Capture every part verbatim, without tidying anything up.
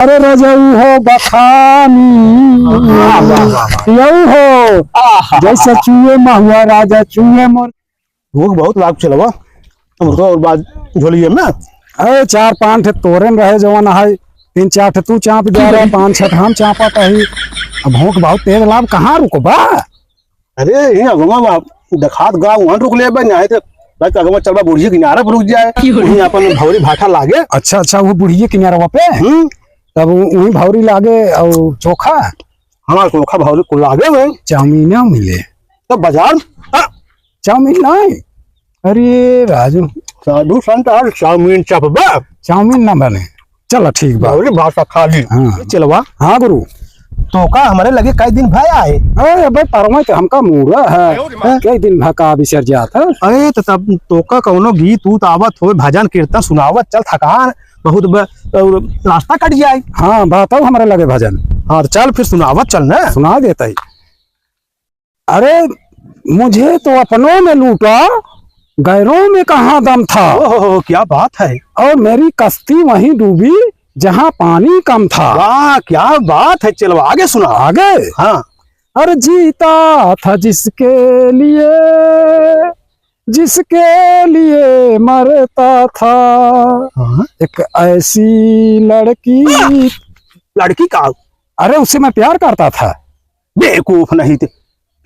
अरे रजऊ हो बखानी, वाह, वाह, वाह, वाह। यऊ हो, आहा। जैसे चुए महुआ राजा चुए मोर। भूख बहुत लाग चलवा, हम तो और बात झोलिए में। अरे चार पाँच ठे तोरे में रहे जवन है, तीन चार ठे तू चाप जा रहा, पाँच छह ठे हम चापत ही। अब भूख बहुत तेज लाग, कहाँ रुकबा? अरे, ये अगवा बा, देखात गा, वहाँ रुक लेबे, नहीं तो बस अगवा चलबा बुढ़िया किनारा पर रुक जाए, वहीं अपन भौरी भाठा लागे। अच्छा, अच्छा, वो बुढ़िया किनारवा पे? हम्म। तब वो-, वहीं भौरी लागे और चोखा? हमार चोखा भौरी कुल लागे हुए। चाउमीन ना मिले। तो बाजार, हाँ। चाउमीन नहीं? अरे राजू। साधु संत आज चाउमीन चपबा। चाउमीन ना बने। चला ठीक बा। बावली भाषा खाली। हाँ। चलवा। हाँ गुरु। तोका हमरे लगे कई दिन भय आए। अरे भाई परवा तो हमका मूड़ा है। हैं? कई दिन भा का बिसर जात है। अरे तो तब तोका कौनो गीत उत आवत होए, भजन कीर्तन सुनावत चल, थकान बहुत ब-, और रास्ता कट जाए। हाँ, बा तब हमरे लगे भजन। हाँ, तो चल फिर सुनावत चल ना। सुना देता ही। अरे, मुझे तो अपनों में लूटा, गैरों में कहाँ दम था। ओहो, क्या बात है। और मेरी कश्ती वहीं डूबी, जहाँ पानी कम था। वाह, क्या बात है। चलो, आगे सुना। आगे? हाँ। अरे, जीता था जिसके लिए, जिसके लिए मरता था। हाँ। एक ऐसी लड़की। लड़की का? अरे, उससे मैं प्यार करता था। बेवकूफ नहीं थे,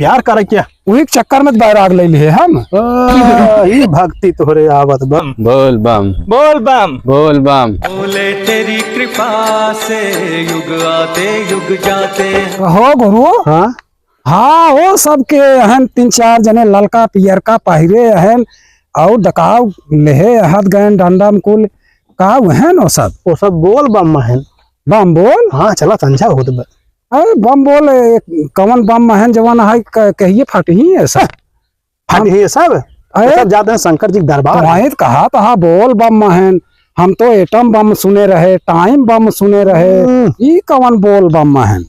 प्यार करे क्या? वही चक्कर में बैराग ले लिए हम। आ, ई भक्ति तोहरे आवत बा। बोल बम। बोल बम। बोल बम। बोले तेरी कृपा से युग आते युग जाते। हो गुरु। हाँ? हाँ, वो सब के अहन तीन चार जने ललका पियरका पहिरे अहन और डकाव लेहे अहत गयन डंडा में कुल का अहन वो सब? वो सब बोल बम अहन। बम बोल? हाँ, चला संझा होत बा। अरे बम बोल, ए, कवन बम महन जवन है, क-, कहिए फटही है सब। फटही है सब? अरे, ये सब जाते हैं शंकर जी के दरबार। तो वहीं तो कहा था बोल बम महन, हम तो एटम बम सुने रहे, टाइम बम सुने रहे, हम्म। ई कवन बोल बम महन?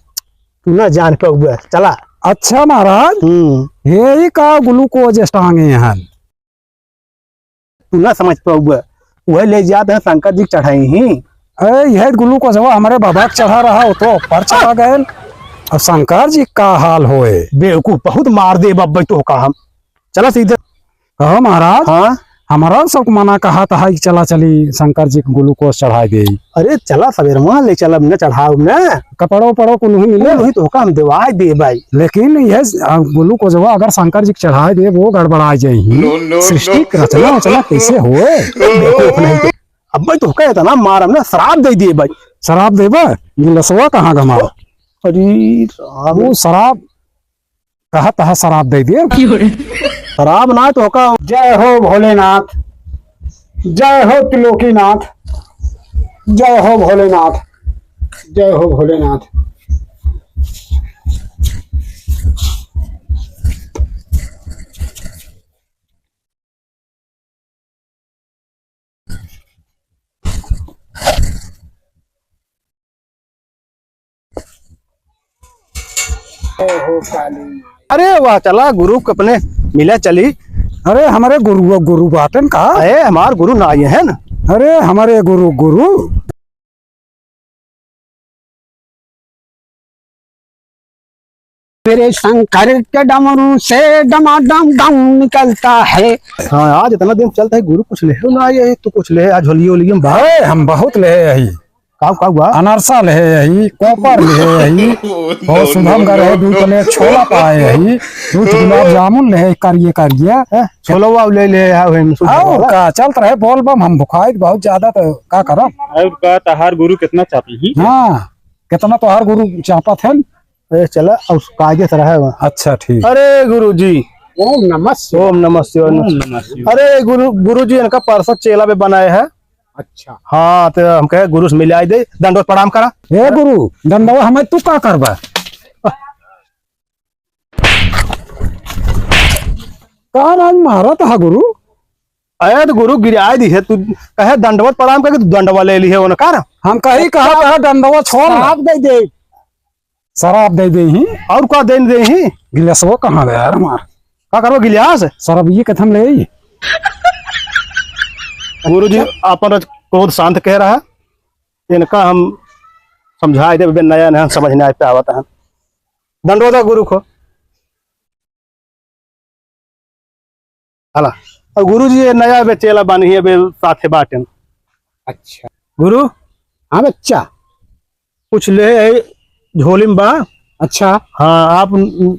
तू ना जान पउबे, चला। अच्छा महाराज, हम्म। हे ई का ग्लूकोज टांगे हन? तू ना समझ पउबे, उहे ले जात हैं शंकर जी के चढ़ाई ही। अरे, यह ग्लूकोजवा हमरे बाबा के चढ़ा रहा, वो तो ऊपर चला गए। अब शंकर जी का हाल होए? बेवकूफ, बहुत मार देब अब्बे तोहका हम। चला सीधे। कहो महाराज, हाँ? हमारा सब मना कहा था कि चला चली शंकर जी के ग्लूकोज चढ़ाई दे। अरे, चला सवेरवा ले चलब न, चढ़ाउब न। कपड़ो उपड़ो कुल नहीं मिले। वही तोहका हम देवाई देब भाई। लेकिन यह, आ, ग्लूकोजवा अगर शंकर जी के चढ़ाई देब, वो गड़बड़ाई जाई ही। No, no, सृष्टि no। के रचना वचना कैसे होए? बेवकूफ नहीं तो। अब्बे तोहका इतना मारब ना, श्राप दे देब भाई। श्राप देबा? गिलसवा कहाँ गमा? अरे राम। वो श्राप, कहा तहा श्राप दे देब। श्राप ना तोहका। जय हो भोलेनाथ, जय हो त्रिलोकीनाथ, जय हो भोलेनाथ, जय हो भोलेनाथ। जय हो काली माई। अरे वाह, चला गुरु के अपने मिला चली। अरे हमरे गुरु, गुरु बाटन का? अरे हमार गुरु ना आए हैं ना। अरे हमरे गुरु, गुरु। मेरे शंकर के डमरू से डमाडम डम निकलता है। हाँ, आज इतना दिन चलता है, गुरु कुछ लेहे ना आए, तू कुछ लेहे, आज होलियो, होलियो में बाहर। अरे, हम बहुत लेहे अही। का, का हुआ? अनरसा लेहे अही, कोपर लेहे अही, और शुभम का रहे दूध ले छोला पाए अही, दूध गुलाब जामुन लेहे करिए, करिए। हैं? छोलवा ले, ले, हाँ, हम शुभम और वाला। का, चलत रहे बोल बम, हम भुखाइत बहुत ज्यादा, तो का करब? और का, तहार गुरु कितना चापी ही? हाँ, कितना तोहार गुरु चापत है? ए, चला, अब कायदे से रहे वहाँ। अच्छा, ठीक। अरे गुरुजी। ओम नमः शिवाय। ओम नमः शिवाय। ओम नमः शिवाय। अरे गुरु, गुरुजी इनका परसा चेला पे बनाए है। अच्छा। हाँ, तो हम कहे गुरु से मिलाई दे, दंडवत प्रणाम करा। हे गुरु, दंडवा हमें तू का करबा? का राज मारत हा गुरु? अरे तो गुरु गिराए दी है, तू कहे दंडवत प्रणाम करके तू दंडवा ले ली है उनका ना। हम कही कहा, कहा दंडवा छोड़ ना। श्राप दे दे। शराब दे दे ही। और का दे दे ही? गिलासवा कहाँ गया यार हमार? का करबो गिलास? शराब ये कथम ले आई? गुरुजी, आपन रज क्रोध शांत कह रहा है, इनका हम समझाइ दे, बे नया नया समझ नाहीं आवत है। दंडोदा गुरु को। हला। और गुरु जी ये नया बे चेला बानी है, बे साथे बाटेन। अच्छा। गुरु? हाँ बच्चा। कुछ ले है झोली में बा। अच्छा। हाँ, आप न-,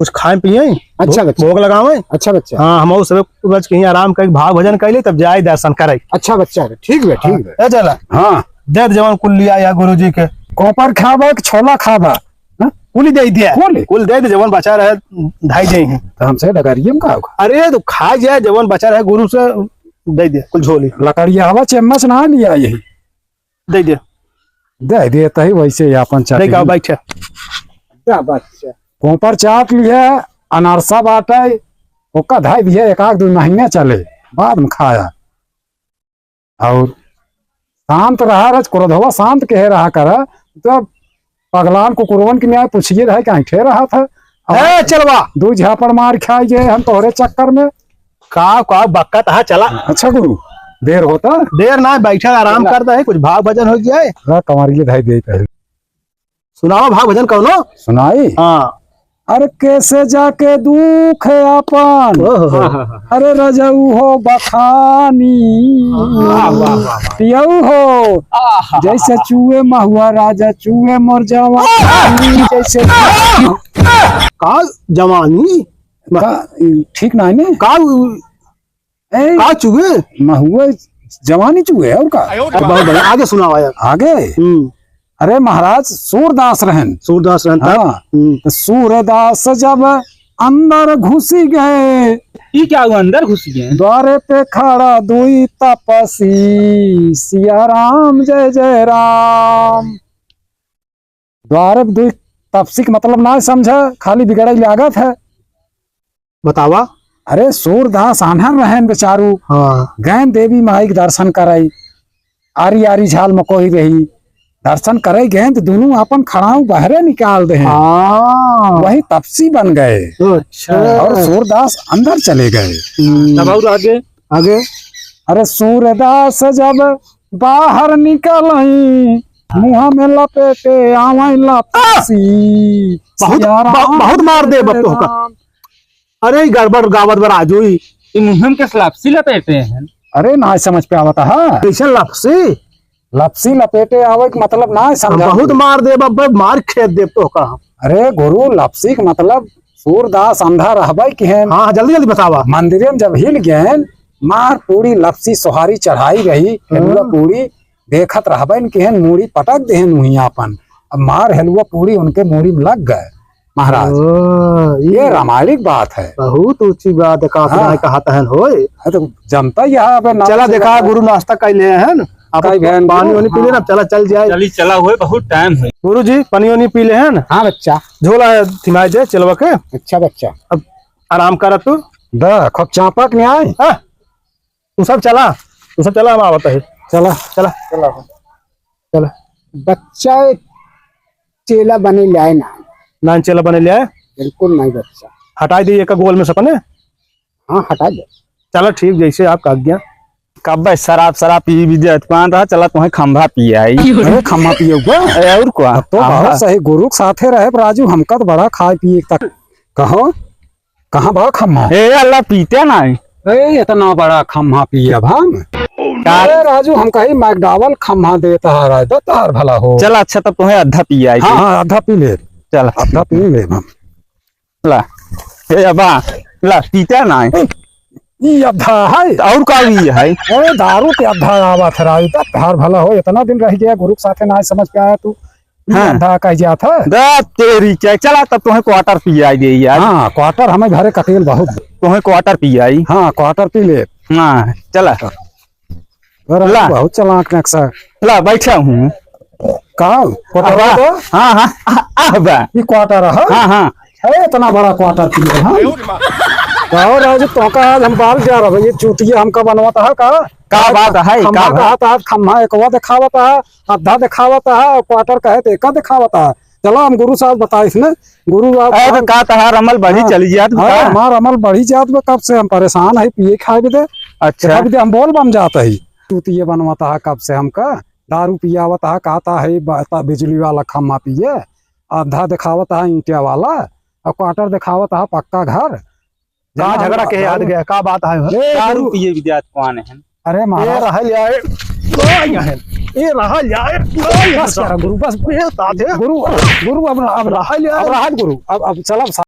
कुछ खाए पिए। अच्छा भो-, बच्चा। भोग लगावे। अच्छा बच्चा। हाँ, हम सब बच के ही आराम करके भाव भजन कर ले, तब जाए दर्शन करे। अच्छा बच्चा, ठीक बा, ठीक बा। ए चला। हाँ। दे दे जवन कुल लिया या गुरु जी के। कोपर खाबा कि छोला खाबा? हाँ? कुल ही दे दिया। कुल? कुल दे दे, जवन बचा रहे, धाई जाई हैं। तो हमसे डगरिये में का होगा? अरे, तो खा जाए, जवन बचा रहे, गुरु से दे दे, कुल झोली। लकड़िया हवा चम्मच ना लिया यही। दे दे। दे दे, तही वैसे ही अपन चाट नहीं का, ली। बैठे। जा बच्चा। कोपर चाट लिया, अनारसा बाटे, ओका धाई दिया, एक आध दो महीने चले, बाद में खाया। और शांत रहा रज, क्रोधवा शांत कहे रहा कर, जब पगलान कुकुरवन के न्याय पूछिए रहे कि ऐंठे रहा था। अब ए, चलवा। दो झापड़ मार खाई गए हम तोहरे चक्कर में। का, का बक्कत है, चला। अच्छा गुरु, देर होता? देर ना, बैठा आराम चला। करता है, कुछ भाव भजन हो जाए। हाँ, कमरिए धाई दे पहले। सुनावा भाव भजन कौनो? सुनाई? हाँ। अरे कैसे जाके दुख अपन, ओहो। अरे रजऊ हो बखानी, वाह, वाह, वाह, वाह। पियऊ हो, आहा। जैसे चुए महुआ राजा, चुए मोर जवानी, जैसे का जवानी? का, ठीक ना है ने? का उ-, ए, का चुए? महुआ जवानी चुए, और का? अरे बहुत बढ़िया, आगे सुनावा यार। आगे? हम्म। अरे महाराज, सूरदास रहन। सूरदास रहन, तब? हाँ। हम्म। तो सूरदास जब अंदर घुसी गए। ई क्या हुआ, अंदर घुसी गए? द्वारे पे खड़ा दुई तपसी, सिया राम जय जय राम। द्वारे पे दुई तपसी के मतलब ना समझा, खाली बिगड़े लागत है। बतावा। अरे सूरदास आन्हर रहन बेचारू। हाँ। गैन देवी माई के दर्शन कराई। आरी आरी झाल मकोई रही, दर्शन करे गए तो दोनों अपन खड़ाऊ बहरे निकाल दे हैं। हाँ। वही तपसी बन गए। अच्छा। और सूरदास अंदर चले गए। हम्म। तब और आगे? आगे? अरे सूरदास जब बाहर निकल, मुँह में लपेटे आवे लपसी। बहुत, सिया राम बहुत मार दे बब तोहका। राम। अरे, ई गड़बड़ गावत बा राजू, ई। ई मुँह में के लपसी लपेटे हैं? अरे, ना समझ पे आवत है। कैसे लपसी? लपसी लपेटे आवे के मतलब ना समझा। बहुत मार देब, अब मार खेद देब तोहका हम। अरे गुरु, लपसी के मतलब सूरदास अंधा रहबे किहेन। हाँ, जल्दी जल्दी बतावा। मंदिरे में जब हिल गएन, मार पूरी लपसी सोहारी चढ़ाई रही, हाँ। हेलुआ पूरी देखत रहबे न किहेन, मूड़ी पटक देहेन उहीं आपन। अब मार हेलुआ पूरी उनके मूड़ी में लग गए। महाराज, ओ, ये ये रामायणिक बात है। बहुत ऊँची बात है, का हाँ। सुनाए कहा तहन होए। हाँ, तो जनता यहाँ पे नाम चला से देखा, ज्यादा गुरु नाश्ता कर ले हैं ना, आप कई बहन पानी गुरु, वानी पी लेना, हाँ। चला चल जाए। चली चला होए, बहुत टाइम है। गुरु जी, पानी वानी पी ले हैं ना? हाँ बच्चा। झोला है, थिमाई दे, चलवा के। अच्छा बच्चा। अब आराम करा तू। द, खूब चापक नहीं आए। हाँ, तू सब चला, तू सब चला, हम आवत है। चला। चला। चला। चला। बच्चा एक चेला बने ले आए ना। ना चेला बने ले आए? बिल्कुल नहीं बच्चा। हटाई दे एक गोल में से अपने। हाँ, हटा दे। चला ठीक, जैसे आपका आज्ञा। कब शराब, शराब पी भी जात पान रहा, चला तुम्हें खंभा पियाई। अरे खंभा पियउबा? अरे और का? अब तो बहुत खंभा। सही, गुरु के साथे रहे राजू, हमका तो बड़ा खाए पिए तक। कहो, कहाँ बा खम्हा? ए, अल्लाह, पीते नाहीं। ए, इतना बड़ा खम्हा पिए अब हम। का? अरे राजू, हम कही मैकडॉवेल खम्हा देता है, राज, दो तार भला हो। चल, अच्छा, तब तुम्हें आधा पियाई। हाँ, हाँ, आधा पी ले। चल। आधा पी ले हम। ला। ए, अबा, ला, पीते नाहीं। ए, ई आधा है। और का ई है? ए, दारू के आधा आवत है, राज, दो तार भला हो। इतना दिन रह गया, गुरु के साथे ना समझ के आया तू। हाँ। अंधा कह जात है। दा तेरी के, चला तब तुम्हें क्वार्टर पियाई दे यार। हाँ, क्वार्टर हमें घरे कटेल बहुत। तुम्हें क्वार्टर पियाई। हाँ, क्वार्टर पी ले। हाँ, चला। अरे ला। बहुत चालाक नक्शा। ला, बैठा हूँ। कहाँ? क्वार्टर आह, बा? हाँ, हाँ, आह, आह बा। ये क्वार्टर है? हाँ, हाँ। है इतना बड़ा क्वार्टर पी ले, हाँ? कहो राजू, तो का आज हम बाल जा रहे, ये चूतिया हमका बनवाता है का? का बात है, खम्मा का कहा बात? था, आज खम्मा एक वो दिखावता है। आधा देखावत है और क्वार्टर कहे तो एका देखावत है। चला हम गुरु साहब बताइस ने, गुरु साहब अरे तो का तहार अमल बढ़ी हाँ। चली जात बा हाँ, का? हमार अमल बढ़ी जात बा, कब से हम परेशान है पिए खाए बदे। अच्छा। देखा बदे हम बोल बम जात है। तू तो ये बनवाता है कब से हमका, दारू पियावत है, कहता है ब-, त-, बिजली वाला खम्मा पिए, आधा दिखावत है ईंटिया वाला, और quarter दिखावत है पक्का घर। का झगड़ा के याद गया, का बात है? ए, दारू गुरु। पिए विद्यात कौन है? अरे महाराज। ए रहा जाए, ए रहा जाए, बस करा गुरु, बस। ए साथे। गुरु, गुरु, अब, अब रहा जाए। अब रहा गुरु, अब, अब चलब।